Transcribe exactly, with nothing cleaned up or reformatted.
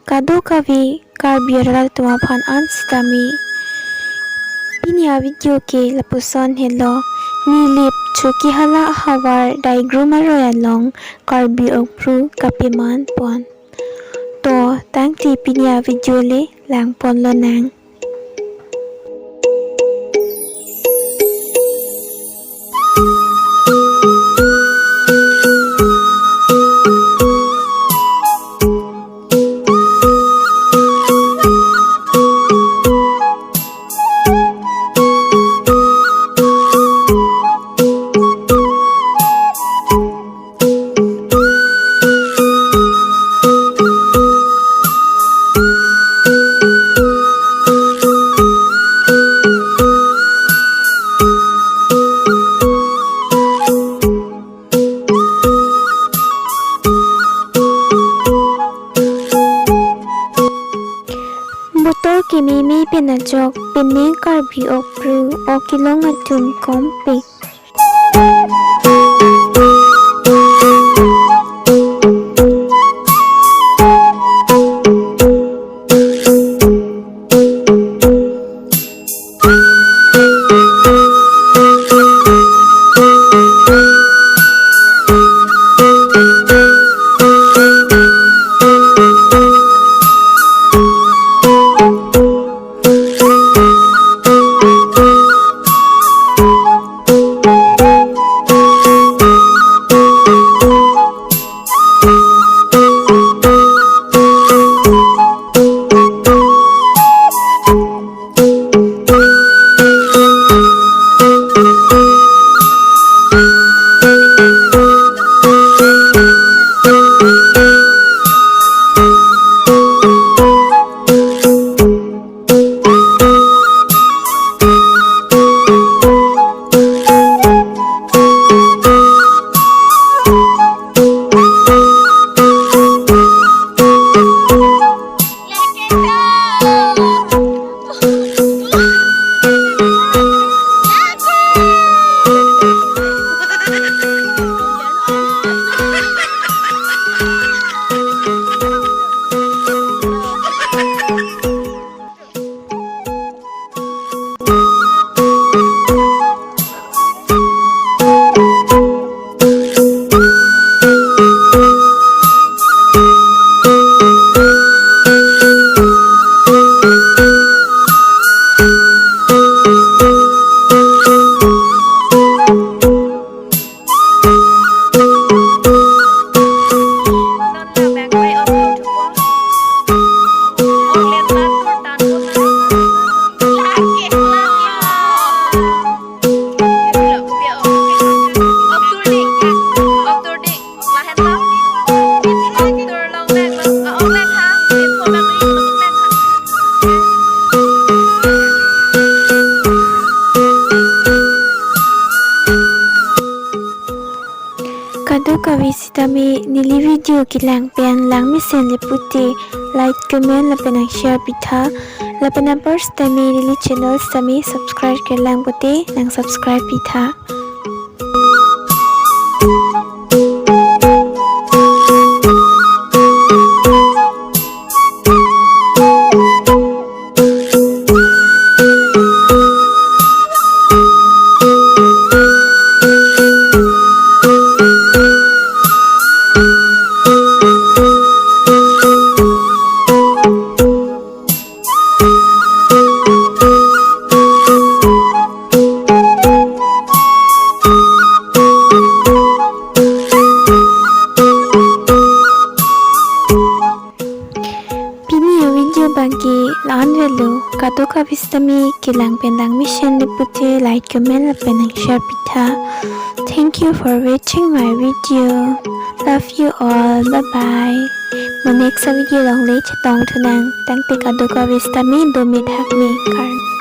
Kadokave Karbi arat atum aphan an sitame pini a-video ke lapuson helo. Nilip Chokihola ahavar Daigrum aroi along Karbi Okpru kapeman pon. To tangte pini a-video le langpon lonang. Botor kememe pen ajok, penang Karbi Okpru, o kelong atum kompik. Kadokave sitame neli video kelang pen langmesen le pute like, comment lapen nang share pitha. Lapen apor sitame neli channel sitame subscribe kelang pute nang subscribe pitha. Pini a-video abangke la-an avelo, kadokave sitame kelang pen langmesen le pute like, comment lapen nang share pitha. Thank you for watching my video. Love you all. Bye bye. Mo next video along le chetong thunang. Tangte kadokave sitame dome thakme kar.